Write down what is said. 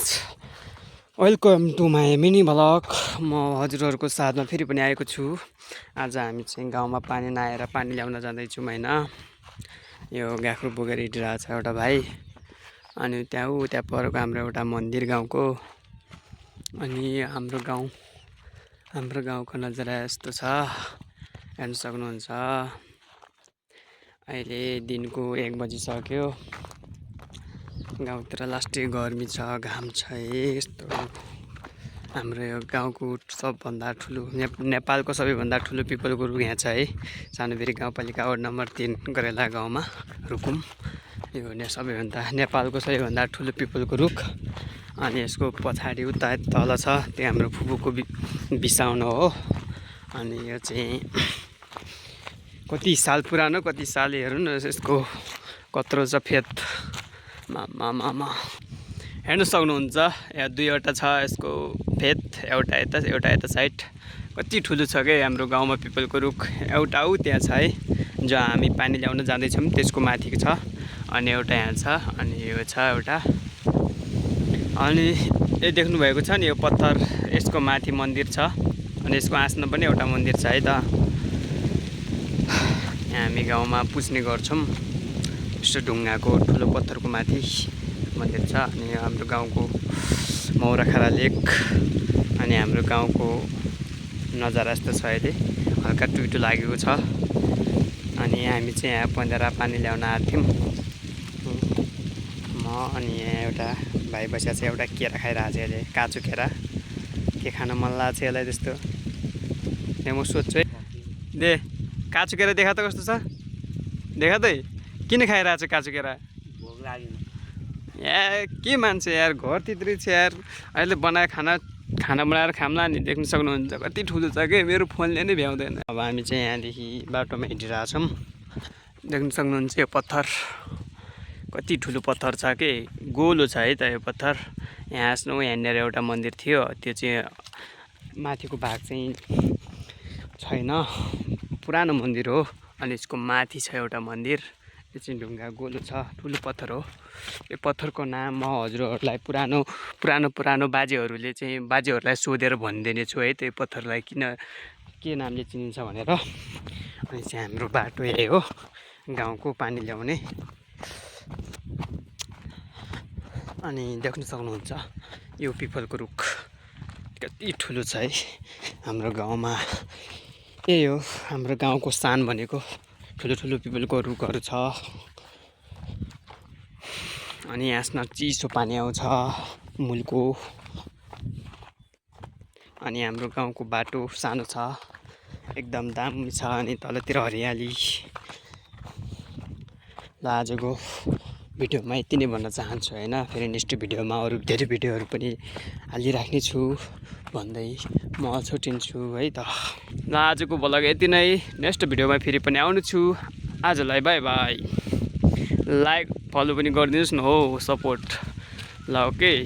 Welcome to my mini vlog. म हजुरहरूको साथमा फेरि पनि आएको छु। आज हामी चाहिँ गाउँमा पानी नआएर पानी ल्याउन जाँदैछौँ होइन। यो गाख्रो बोकेर हिँडिरहेको छ एउटा भाइ। अनि त्यहाँ परको हाम्रो एउटा मन्दिर गाउँको। अनि हाम्रो गाउँको नजारा यस्तो छ, हेर्न सक्नुहुन्छ। अहिले दिनको 1 बजिसक्यो। गाउँतिर लास्टै गर्मी छ, घाम छ यस्तो। हाम्रो यो गाउँको सबभन्दा ठुलो नेपालको सबैभन्दा ठुलो पिपलको रुख यहाँ छ है। सानोबेरी गाउँपालिका वार्ड नम्बर 3 गरेला गाउँमा रुकुम। यो सबैभन्दा नेपालको सबैभन्दा ठुलो पिपलको रुख। अनि यसको पछाडि उता तल छ, त्यो हाम्रो फुपूको बिसाउन हो। अनि यो चाहिँ कति साल पुरानो, कति साल हेर्नु न यसको कत्रो छ फेद। मामा हेर्न सक्नुहुन्छ, यहाँ 2वटा छ यसको फेद, एउटा यता साइड। कति ठुलो छ क्या हाम्रो गाउँमा पिपलको रुख। एउटा त्यहाँ छ है, जो हामी पानी ल्याउन जाँदैछौँ त्यसको माथिको छ। अनि एउटा यहाँ छ, अनि यो छ एउटा। अनि यो देख्नुभएको छ नि, यो पत्थर, यसको माथि मन्दिर छ। अनि यसको आँसमा पनि एउटा मन्दिर छ है त। यहाँ हामी गाउँमा पुज्ने गर्छौँ। यस्तो ढुङ्गाको ठुलो पत्थरको माथि मन्दिर छ। अनि हाम्रो गाउँको मौराखारा लेक। अनि हाम्रो गाउँको नजारा यस्तो छ अहिले, हल्का टुइटो लागेको छ। अनि हामी चाहिँ यहाँ पन्ध्र पानी ल्याउन आएको थियौँ म। अनि यहाँ एउटा भाइ बसिया चाहिँ एउटा केरा खाइरहेको छ अहिले, काँचो केरा। के खान मन लाग्छ यसलाई त्यस्तो। त्यहाँ म सोध्छु है, दे काँचो केरा देखा त कस्तो छ, देखा त। किन खाइरहेको छ काँचो केरा? भोक लाग्यो यार के मान्छे यार, घरतिरै छ यार। अहिले बनाएर खाना बनाएर खाम्ला नि। देख्न सक्नुहुन्छ कति ठुलो छ कि, मेरो फोनले नै भ्याउँदैन। अब हामी चाहिँ यहाँदेखि बाटोमा हिँडिरहेछौँ। देख्न सक्नुहुन्छ यो पत्थर कति ठुलो पत्थर छ कि, गोलो छ है त यो पत्थर। यहाँ स्नो यहाँनिर एउटा मन्दिर थियो, त्यो चाहिँ माथिको भाग चाहिँ छैन, पुरानो मन्दिर हो। अनि यसको माथि छ एउटा मन्दिर, यो चाहिँ ढुङ्गा गोलो छ, ठुलो पत्थर हो। यो पत्थरको नाम म हजुरहरूलाई पुरानो बाजेहरूलाई सोधेर भनिदिने छु है, त्यो पत्थरलाई के नामले चिनिन्छ भनेर। अनि चाहिँ हाम्रो बाटो यही हो, गाउँको पानी ल्याउने। अनि देख्न सक्नुहुन्छ यो पिपलको रुख कति ठुलो छ है हाम्रो गाउँमा। यही हो हाम्रो गाउँको सान भनेको, ठुलो पिपलको रुखहरू छ। अनि यसमा चिसो पानी आउँछ मूलको। अनि हाम्रो गाउँको बाटो सानो छ, एकदम दामी छ। अनि तलतिर हरियाली। ल आजको भिडियोमा यति नै भन्न चाहन्छु होइन। फेरि नेक्स्ट भिडियोमा अरू धेरै भिडियोहरू पनि हालिराख्ने छु भन्दै म छुट्टिन्छु है त। ल आजको भ्लग यति नै, नेक्स्ट भिडियोमा फेरि पनि आउनु छु। आजलाई बाई बाई। लाइक फलो पनि गरिदिनुहोस् न हो, सपोर्ट। ल ओके।